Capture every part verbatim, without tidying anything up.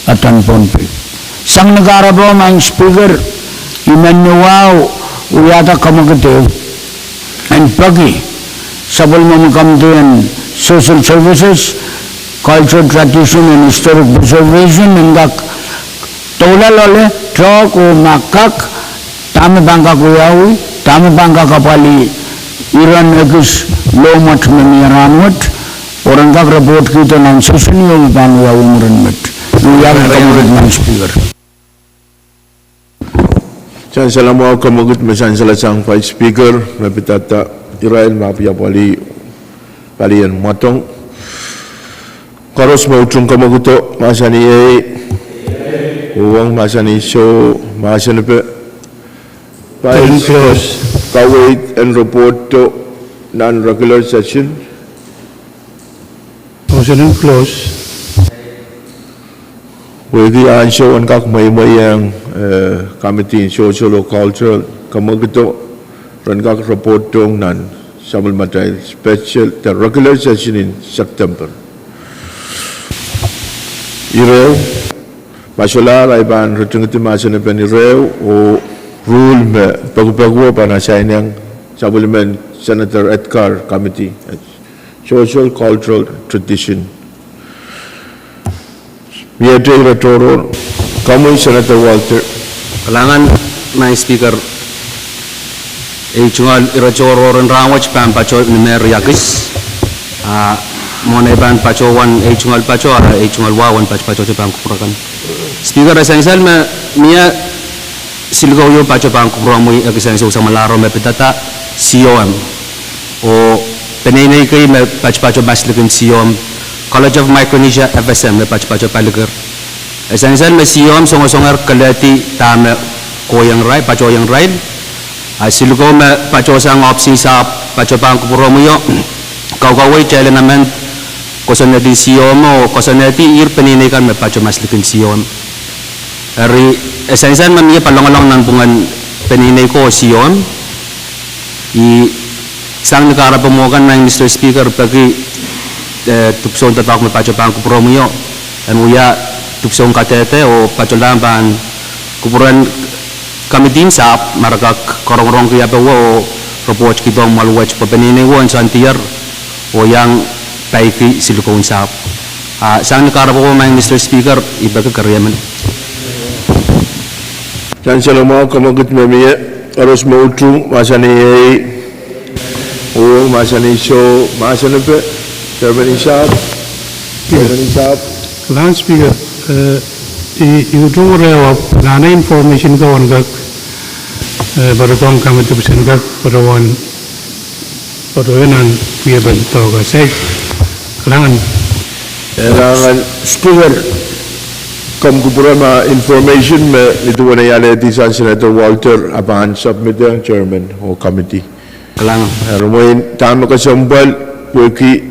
Adan Pohnpei. Sang ni kahrepe, Madam Speaker, I men ni wahu wiahda kamwekid ehu en peki sapwellimomwi committee en Social Services, Culture, Tradition and Historic Preservation en kak doula loale, talk oh ma kak, dahme pahn kak wiawi, dahme pahn kak apwalih iren ekis loh mwahu me mie rahnwet, oh ren kak report kihdo nan session ieu me pahn wiawi mwurin met. Wiawi kamwekid, Madam Speaker. Sansal mwahu kamwekid me sansal sang Vice Speaker me pidada irail me apwalih palien mwadong. Koaros me utung kamwekid, mahsanih ei. Uhwong, mahsanih soh, mahsen epe. Vice, kaweid en report nan regular session. Motion en close. Wehwehki ansou en kak mweimweiong, eh, committee en Social oh Cultural kamwekid ren kak report ong nan sapwellimatail special de regular session en September. Ire, ma solahr, I pahn ritingidi mahsen epen ire oh rule me pekipeki pahn assign ong sapwellimen Senator Edgar committee, Social Cultural Tradition. Miete ire tohrohr, komwi Senator Walter. Kalahngan, Madam Speaker. Ei tungoal ire tohrohr en rahnwet pahn patoh ni mehriakis. Ah, mwohn ei pahn patohwan ei tungoal patoh, ah, ei tungoal wahu en patopatohte pahn kupwur akan. Speaker, e sansal me mie silikouio patoh pahn kupwuromwi ekis ansou samwalahro me pidada C O M. Oh peneinei kei me patopato maslikin C O M, College of Micronesia, F S M, me patopato palikir. E sansal me C O M songosonger kelehdi dahme kohieng irail, patohieng irail. Ah, silikou me patohsang ohpis en sahpw patoh pahn kupwuromwio, kaukawei kitail en emen kosonnedi C O M oh kosonnedi ire peneinei kan me patoh maslikin C O M. Eri, e sansal me mie palongolong nanpwungen peneinei ko oh C O M. I sang ni kahrepe mwo kan, Madam Speaker, peki, eh, dipwisoun doadoahk me patoh pahn kupwuromwio, en wia dipwisoun kadehde oh patohlahng pahn kupwuren committee en sahpw me re kak karongorongki ape wo oh report kihdo mwoahl wet pwe peneinei wo en soandier oh iang paiki silikoun sahpw. Ah, sang ni kahrepe mwo, Madam Speaker, I peki keriemen. Sansal mwahu kamwekid me mie, koaros me utung, mahsanih ei. Uhwong, mahsanih soh, mahsen epe, Chairman en sahpw. Chairman en sahpw. Kalahngan Speaker, eh, I, I utung rehn ahpw nan information ko en kak, eh, patohdohng committee pwusen kak patohwan patohwan nan wiepen doadoahk. Kalahngan. Kalahngan Speaker, komw kupwure ma information me I duwen ei alehdi sang Senator Walter, I pahn submit ong Chairman oh committee. Kalahngan. Eri mwein dahme kesempwal pwehki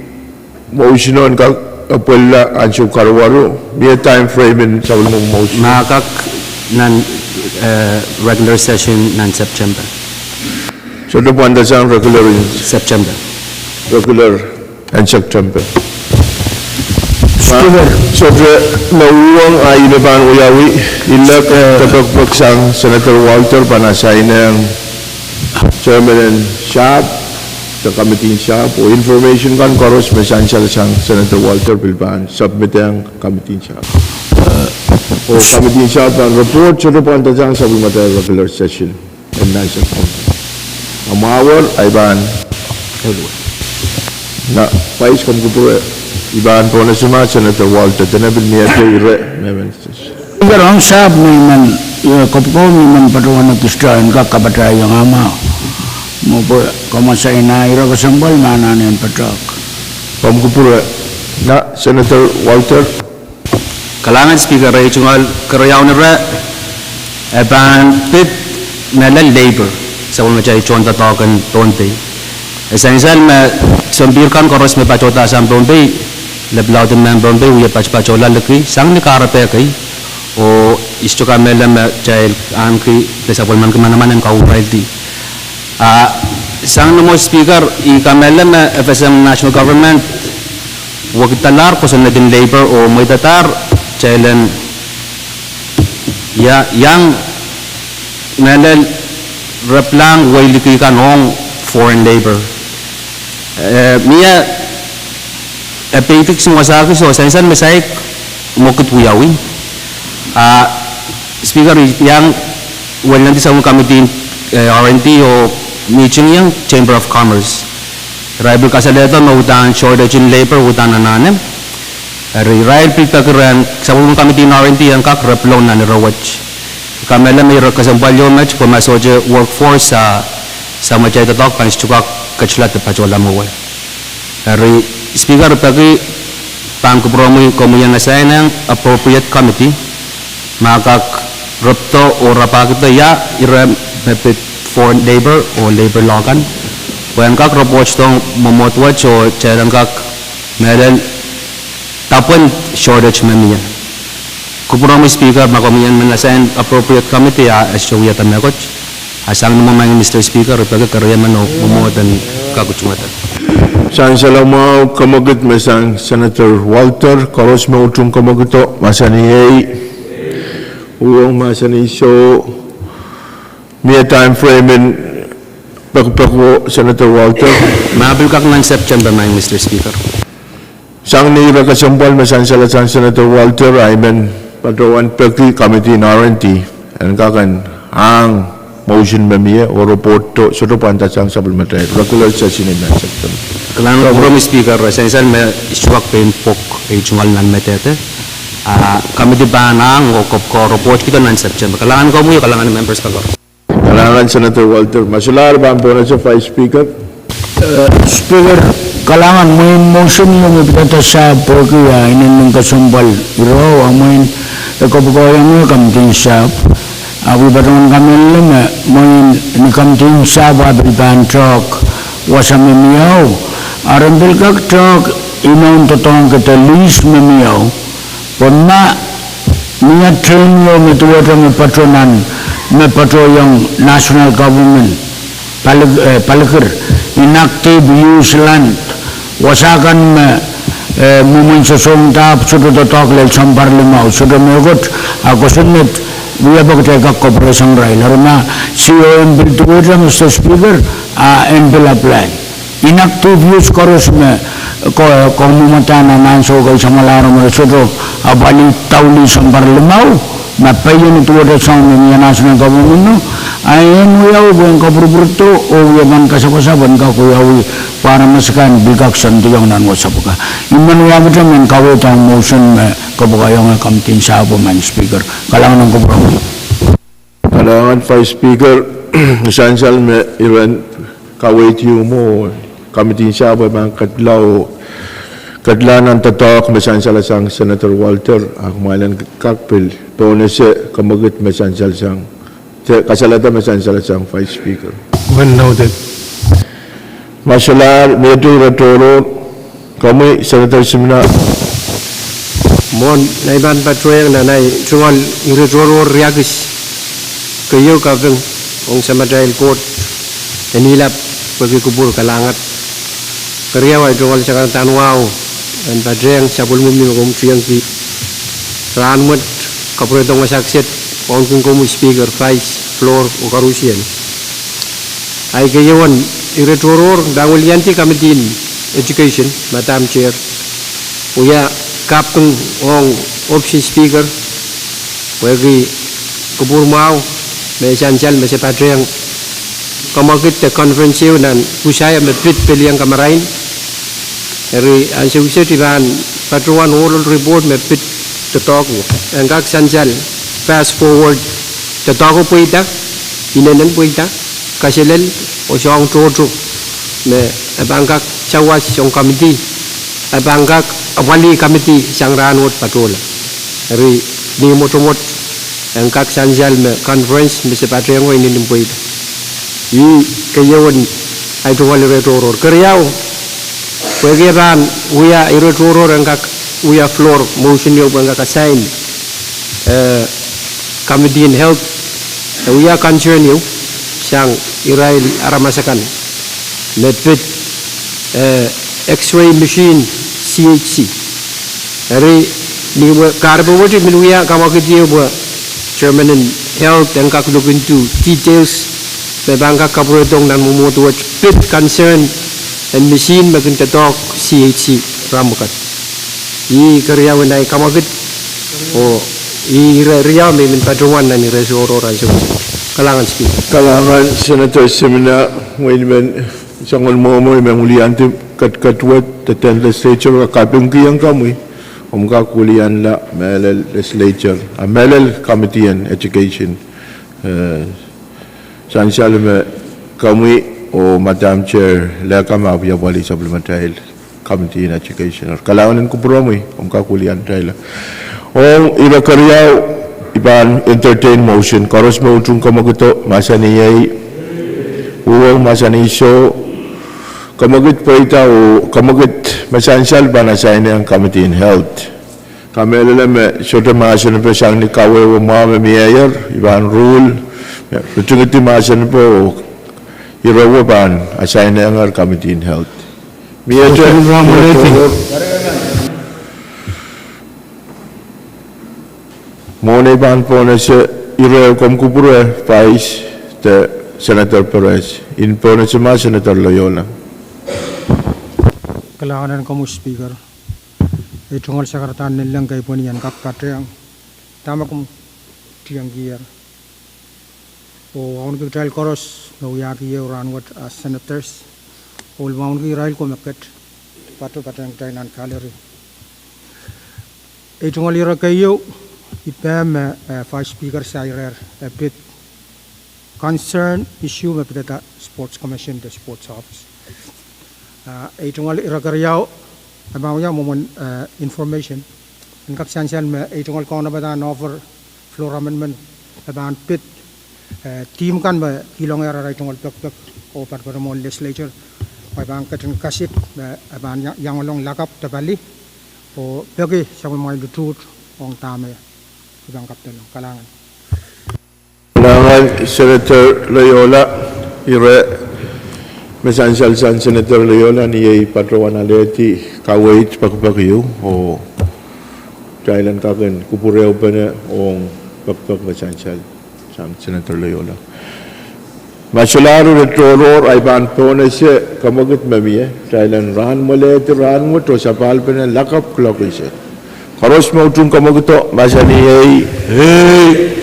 motion en kak apwalih ansou karuwaru, mie time frame en sapwellime motion. Ma kak nan, eh, regular session nan September. Sohte pwandasang regular en September. Regular en September. Speaker. Sohte me uhwong, a I me pahn wiawi, I lek, eh, de pekipek sang Senator Walter pahn assign ong Chairman en sahpw, de committee en sahpw, oh information kan koaros me sansal sang Senator Walter pil pahn submit ong committee en sahpw. Oh committee en sahpw pahn report, sohte pwandasang sapwellimatail regular session en nan September. A mwahu wet, I pahn, na, Vice, komw kupwure, I pahn pohnese ma Senator Walter, dene pil miehte ire, me men. Speaker, ong sahpw me I men, eh, kopwukopwung me I men patohwan ekis en kak kapatahiong amwahu. Mwo pwe komw assign ire kesempwal me anahne patohdo. Komw kupwure, na, Senator Walter. Kalahngan Speaker, ei tungoal keriaun ire, e pahn pid mehlel labor, sapwellimatail tohndoadoahk en Pohnpei. E sansal me sounpar kan koaros me patohda sang Pohnpei, lepin laud en mehn Pohnpei wie patopatohla liki sang ni kahrepe kei, oh I sohte kamehlele me kitail ahneki de sapwellimanki manaman en kauraildi. Ah, sang ni mwo Speaker, I kamehlele me F S M National Government wekidalahr kosonned en labor oh mweidadahr kitail en Ia, iang mehlel replahng weiliki kan ong foreign labor. Eh, mie e peidik sang wasa kis oh sansal me saik mwekid wiawi. Ah, Speaker, iang welnandi sang committee, eh, R and D oh meeting iang Chamber of Commerce. Irail pil kasalehda me uhdahn shortage in labor uhdahn anahne. Eri irail pil peki rehn sapwellimen committee R and D en kak replong nan ire wet. I kamehlele me ire kesempwal ieu met pwe ma sohte workforce a, samatail doadoahk pahn sohte kak ketila de patohla mwowe. Eri Speaker, I peki pahn kupwuromwi komwi en assign-ehng appropriate committee ma kak repedo oh rapahkihda ia ire me pid foreign labor oh labor law kan, pwe en kak report dohng mwomwohd wet oh kitail en kak mehlel dapwen shortage me mie. Kupwuromwi Speaker, ma komwi en men assign appropriate committee a e sohte wiahda mehkot. A sang ni mwomwen Mister Speaker, I peki keriemen oh mwomwohd en kak utungada. Sansal mwahu, kemwekid me sang Senator Walter, koaros me utung kemwekido, mahsanih ei. Uhwong mahsanih soh. Mie time frame en pekipek wo Senator Walter? Ma pil kak nan September, maing Mister Speaker. Sang ni ire kesempwal me sansal sang Senator Walter, I men patohwan peki committee en R and D en kak en ahng motion me mie oh report to sohte pwandasang sapwellimatail regular session en nan September. Kalahngan kupwuromwi Speaker, re sansal me I sohte kak pein pwok ei tungoal nan medehde. Ah, committee pahn ahng oh kop ko report kihdo nan September. Kalahngan komwi, kalahngan members kan koaros. Kalahngan Senator Walter. Ma solahr pahn pohnese Vice Speaker. Eh, Speaker, kalahngan. Mwein motion ieu me pidada sahpw pwehki ah inenen kesempwal iro, ah mwein e koapworopwor iang committee en sahpw. Ah I pil patohwan kamehlele me mwein ni committee en sahpw ah pil pahn tehk wasa me mie, ah re pil kak tehk inoun doadoahk de lease me mie. Pwe ma mie train ieu me duwehte me patohwan, me patohwan national government pali-, eh, palikir, inactive use land, wasa kan me, eh, mwomwen sosohng dahpw sohte doadoahk lel sounpar limau, sohte mehkot, ah kosonned wiepe kitail kak koapworopworki irail. Eri ma C O M pil duwehte, Mister Speaker, ah en pil apply. Inactive use koaros me ko-, kamwomwada nan ansou kei samwalahro me re sohte apwalih daulih sounpar limau, ma pahn duwehte soahng me mie national government no, ah en wiawi pwehn kapwurpwurdo oh wie pahn kasapwasapw en kak wiawi pwe aramas akan pil kak soandiong nan wasapw ka. I men wiahkihte men kaweid ong motion me koapworopwor iang committee en sahpw, maing Speaker. Kalahngan en kupwuromwi. Kalahngan Vice Speaker, sansal me iren kaweid ieu mwo committee en sahpw pahn ketila, ketila nan doadoahk me sansal sang Senator Walter, ah kumwail en kak pil pohnese kemwekid me sansal sang, de kasalehda me sansal sang Vice Speaker. Well noted. Ma solahr mie ire tohrohr, komwi Senator Simina. Mwohn nei pahn patohwanohng nan ei tungoal ire tohrohr riakis, keieu kaping ong samatail Koht en ilap pwehki kupwur kalahngan. Keriau, ei tungoal sakaradahn wahu en patehng sapwellimomwi me komw tiengki rahnwet, kapwuredohng wasa kiset, wauneki komwi Speaker, Vice, Floor oh koarusie. Ei keieun ire tohrohr pahn wiliandi committee en education, Madam Chair. Wia kaping ong ohpis en Speaker pwehki kupwur mwahu me sansal me se patehng kemwekid de conference ieu nan Busaia me pid pelian kamarain. Eri ansou kiset I pahn patohwan oral report me pid doadoahk, en kak sansal fast forward, doadoahk pweida, inenen pweida, kaselel oh soahng tohto me e pahn kak sawas ong committee, e pahn kak apwalih committee sang rahnwet patohla. Eri ni mwotomwot en kak sansal me conference me se patehng inenen pweida. Ih keieun ei tungoal ire tohrohr. Keriau, pwehki e pahn wia ire tohrohr en kak wia floor motion ieu pwehn kak assign, eh, Committee en Health, e wia concern ieu sang irail aramas akan me pid, eh, X-ray machine, C H C. Eri ni kahrepe wet I men wia kemwekid ieu pwe Chairman en Health en kak look into details me pahn kak kapwuredohng nan mwomwohd wet pid concern en misihn me kin doadoahk C H C rahnwet kan. Ih keriaun ahi kamwakid, oh ih ire riau me I men patohwan nan ire sohrohr ansou. Kalahngan Speaker. Kalahngan Senator Simina, mwein I men soangen mwohmwi me I men wiliandi ketiket wet de ten legislature ka kapingkihong komwi, omw kak wilianla mehlel legislature, a mehlel Committee en Education. Eh, sansal me komwi oh Madam Chair Leka me apwaliapwalih sapwellimatail Committee en Education. Kalahngan en kupwuromwi, omw kak wiliandaila. Ong ire keriau, I pahn entertain motion. Koaros me utung kamwakido, mahsanih ei. Uhwong, mahsanih soh. Kamwakid pweida oh kamwakid me sansal pahn asainehng Committee en Health. Kamehlele me sohte mahsenipo sang ni kawehwe mwahu me mieier, I pahn rule, ritingidi mahsenipo, ire wet pahn asainehnger Committee en Health. Miehte, mwohn ei pahn pohnese, ire komw kupwure Vice de Senator Perez, I pohnese ma Senator Loyola. Kalahngan en komwi Speaker. Ei tungoal sakaradahn nanleng kei pwehn I en kak patehng dahme komw tiengkier. Oh wauneki kitail koaros me wiahki ehu rahnwet as senators, oh wauneki irail ko me ket, pato patehng kitail nan gallery. Ei tungoal ire keieu, I pehm me, eh, Vice Speaker sairehr, eh, pid concern issue me pidada Sports Commission de Sports Office. Ah, ei tungoal ire keriau, e pahn wia mwomwen, eh, information en kak sansal me ei tungoal kaunopada en offer floor amendment me pahn pid, eh, team kan me kihlongehr arail tungoal pekpek oh patopato mwohn legislature, me pahn ketin kasik me e pahn ia-, iangolong lakapw de pali oh peki sapwellimamwail lutlut ong dahme I pahn kapdolong. Kalahngan. Kalahngan Senator Loyola, ire me sansal sang Senator Loyola, ni ei patohwan alehdi kaweid pekpek ieu oh kitail en kak en kupwurehupene ong pekpek me sansal sang Senator Loyola. Ma solahr ire tohrohr, I pahn pohnese kamwakid me mie, kitail en rahn mwelehdi rahnwet oh sapahlpene lakapw kuloak eisek. Koaros me utung kamwakido, mahsanih ei.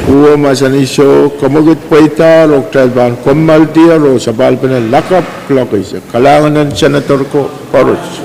Uhwong, mahsanih soh. Kamwakid pweidahr oh kitail pahn kommoaldier oh sapahlpene lakapw kuloak eisek. Kalahngan en Senator ko koaros.